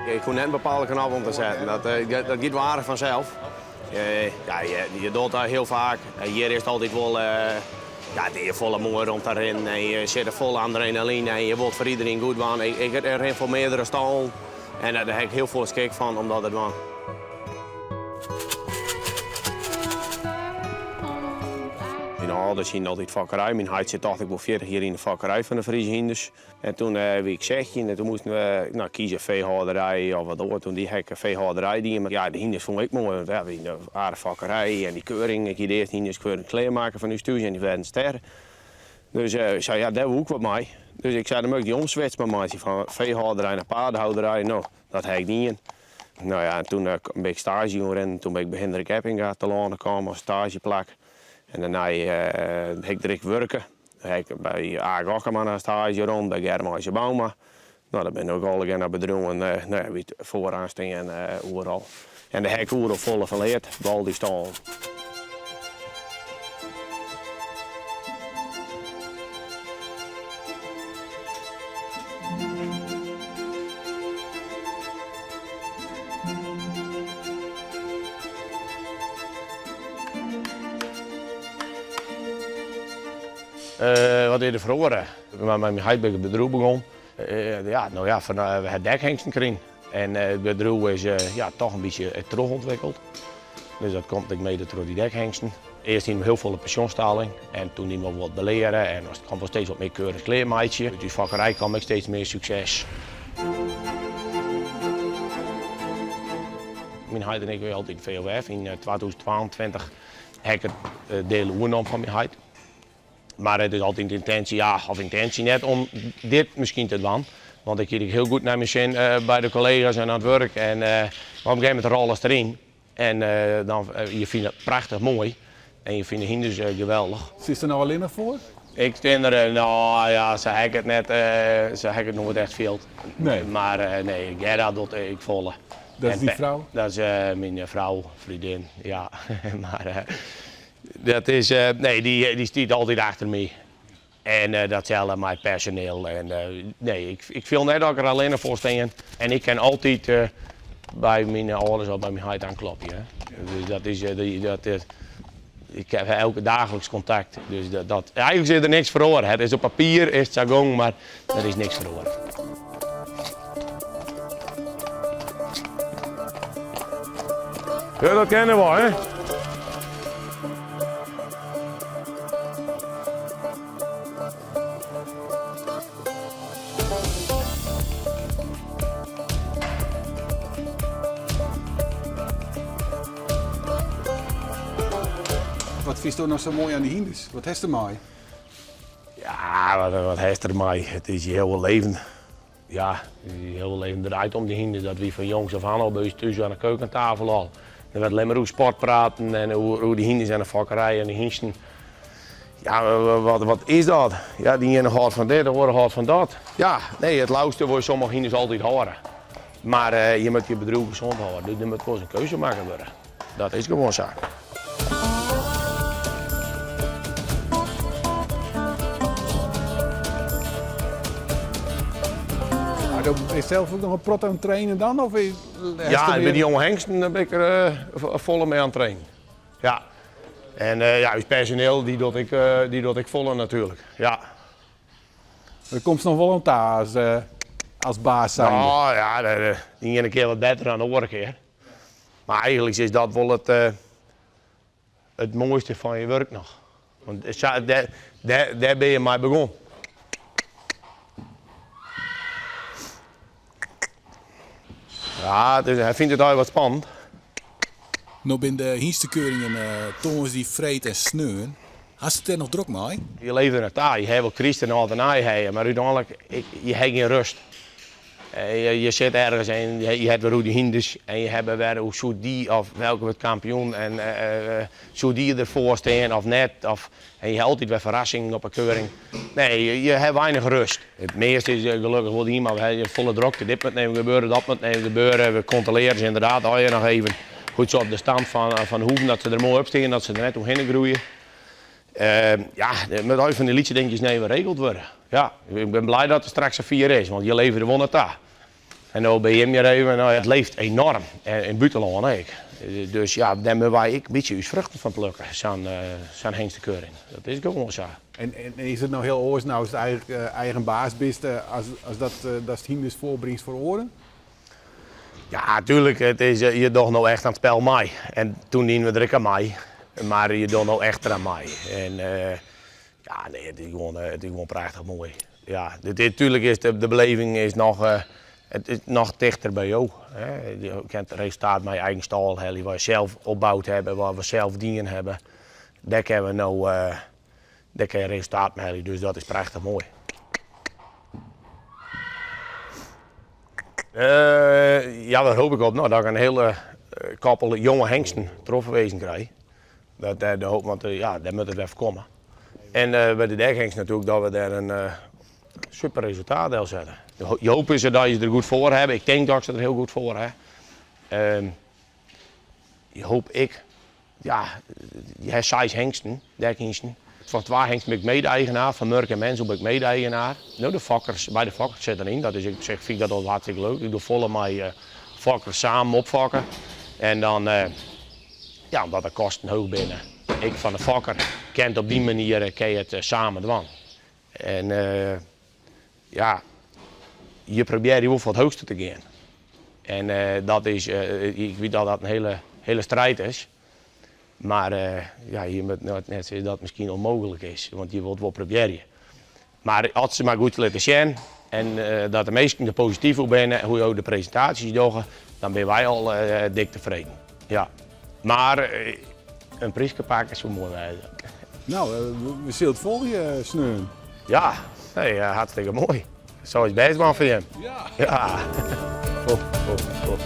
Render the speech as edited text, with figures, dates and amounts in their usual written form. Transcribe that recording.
Ik hoech net in bepaalde knop om te setten, dat dat giet wol aardich fansels. Ja, je docht dat hiel faak. Hjir is it altyd wol, ja, it is folle moaier om te rinnen en je sitte fol adrenaline en je wolst foar iderien goed dwaan. Ik rin foar meardere stallen en dêr ha ik hiel folle skik fan om dat te dwaan. Myn âlders hienen altyd fokkerij. Myn heit sit tocht ik wol 40 jier yn de fokkerij fan de Friese hynders. En toen wie ik 16 en toen moasten we no, kieze feehâlderij of wat oars. Toen die ha ik feehâlderij dien, mar ja, de hynders fûn ik moai, want ja, wie in aardige fokkerij en dy keuring. Ik hie de earste hynders keuring klearmakke fan ús thús en dy waarden ster. Dus ik sei, ja, dêr woe ik wat mei. Dus ik sei, dan moat ik dy omswitch mar meitsje fan feehâlderij nei paardehouderij. No, dat ha ik dien. No ja, en toen bin ik staazje gien rinnen. Toen bin ik by Hindrik Eppinga telâne kaam as staazjeplak. En dêrnei ha ik der ek wurke. Ha ik by Aak Okkema in staazje rûn, by Germaisje Bouma. No, dat binne ook allegear bedriuwen, no ja, dy't foaroan stean oeral. En dêr ha ik oeral folle fan leard, by al dy stâlen. Wat is der feroare? Mei myn heit bin ik it bedriuw begûn. Ja, no ja, we ha dekhengsten krigen. En it bedriuw is ja, toch in bytsje trochûntwikkeld. Dus dat komt ek mede troch dy dekhengsten. Earst hiene we hiel folle pensjonstalling en toen diene we wat beleare en as kaam wol steeds wat mear keurings klear meitsje. Ut ús fokkerij kaam ek steeds mear sukses. Myn heit en ik wie altyd VOF. Yn 2022 ha ik it diel oernommen fan myn heit. Mar it is altyd de yntinsje, ja, of yntinsje net om dit miskien te dwaan. Want ik hie it ek hiel goed nei myn sin by de kollega's en oan it wurk. En, mar op in gegeven momint rôlest deryn. En dan, je fine it prachtich moai en je fine de hynders geweldich. Sitst der no allinnich foar? Ik stean der, no ja, sa ha ik it net, sa ha ik it noait echt field. Nee. Mar nee, Gerda docht ek folle. Dat is dyn frou? Dat is myn frou, freondin, ja. Mar dat is, nee, dy stiet altyd achter my. En datselde mei it personiel. En nee, ik fiel net dat ik der allinnich foar stean. En ik kin altyd by myn âlders of by myn heit oanklopje. Dus dat is, dat, ik ha elke daagliks kontakt. Dus dat, eigentlik is der niks feroare. It is op papier is it sa gong, mar der is niks feroare. Ja, dat kenne we, hè? Wat fynsto no sa moai oan dy hynders? Wat hast dermei? Ja, wat hast dermei? It is je hiele leven. Ja, je hiele leven draait om dy hynders. Dat wie fan jongs af aan al by ús thús oan de keukentafel al. Der waard allinne mar oer sport praten en oer de hynders en de fokkerij en de hynsten. Ja, wat, wat is dat? Ja, dy iene hâldt fan dit, de oare hâldt fan dat. Ja, nee, it leafste wol je sommige hynders altyd hâlde. Mar je moatte je bedriuw gezond hâlde, dus der moat wolris in keuze makke wurde. Dat is gewoan sa. Do bist sels ek noch in protte oan it trainen dan? Of is, ja, by de jonge hengsten bin ik der folle mei oan it trainen. Ja. En ja, ús personiel dy docht ek, dy docht ek folle natuerlik. Ja. Der komst noch wol oan ta as, as baas zijnde. No ja, de iene kear wat better dan de oare kear. Mar eigentlik is dat wol it, it moaiste fan je wurk noch. Want sa, dêr, dêr, dêr binne je mei begûn. Ja, dus hy fynt it allegear wat spannend. No binne de hynstekeuringen tongersdei, freed en sneon. Hast it dêr noch drok mei? Je leve der nei ta. Je ha wol kryst en âld en nij ha je, mar úteinlik, je ha gjin rêst. Je sitte ergens en je ha it wer oer de hynders en je hawwe wer oer soe dy of welke wurdt kampioen en soe dy derfoar stean of net of en je ha altyd wer ferrassingen op 'e keuring. Nee, je ha weinich rêst. It measte is gelokkich wol dien, mar we ha folle drokte. Dit moat even gebeure, dat moat even gebeure. We kontrolearje se ynderdaad allegear noch even hoe't se op de stand fan de hoeven, dat se der moai op stean, dat se der net oerhinne groeie. Ja, der moat allegear fan dy lytse dinkjes even regeld wurde. Ja, ik bin blij dat it straks safier is, want je leve der wol nei ta. En no by jim hjir even, no, it leeft enorm. En yn it bûtenlân ek. Dus ja, dêr moatte wy ek in bytsje ús fruchten fan plukke, sa'n sa'n hynstekeuring. Dat is gewoan sa. En, en is it no hiel oars no ast eigen, eigen baas bist as, as dat, datst hynders foarbringst foar oaren? Ja, tuurlijk. It is, je dogge no echt oan it spel mei. En toen dienen we der ek oan mei. Mar je dogge no echt deroan mei. En ja, nee, it is gewoan prachtich moai. Ja, dit, tuurlijk is de beleving is noch, it is noch tichter by jo. Hè. Je kent it resultaat mei je eigen stâl helje, wat je sels opboud hawwe, wat we sels dien hawwe. Dêr kinne we no, dêr kinne je resultaat mei helje, dus dat is prachtich moai. Ja, dêr hoopje ik op. No, dat ik in hiele koppel jonge hengsten trochferwezen krij. Dat dêr de hoop, want ja, dêr moat it wer foar komme. En by de dekhengst natuerlik dat we dêr in super resultaat delsette. Je hoop is dat je der goed foar hawwe. Ik tink dat ik se der hiel goed foar ha. Je hoop ik, ja, je ha seis hengsten, dekhynsten. Fan twa hengsten bin ik mede-eigenaar, fan Murk en Menzel bin ik mede-eigenaar. No, de fokkers, by de fokkers sit deryn, dat is, ik zeg, fyn ik dat al hartstikke leuk. Ik doch folle mei fokkers samen opfokken. En dan, ja, omdat de kosten heech binne, ek fan de fokker, kin op dy manier kin je it samen dwaan. En ja, je probearje wol foar it heechste te gean. En dat is, ik wit dat dat in hiele, hiele striid is. Mar ja, je moatte net net sizze dat it miskien ûnmooglik is, want je wolle it wol probearje. Mar as se mar goed litte sjen en dat de minsken der posityf oer binne, hoe jo de presintaasjes dogge, dan binne wy al dik tefreden. Ja. Mar in pryske pakke soe moai wêze. No, we sille it folgje sneon. Ja, nee, hartstikke moai. Sa is bêst man foar jim. Ja. Ja. Ho, ho, ho.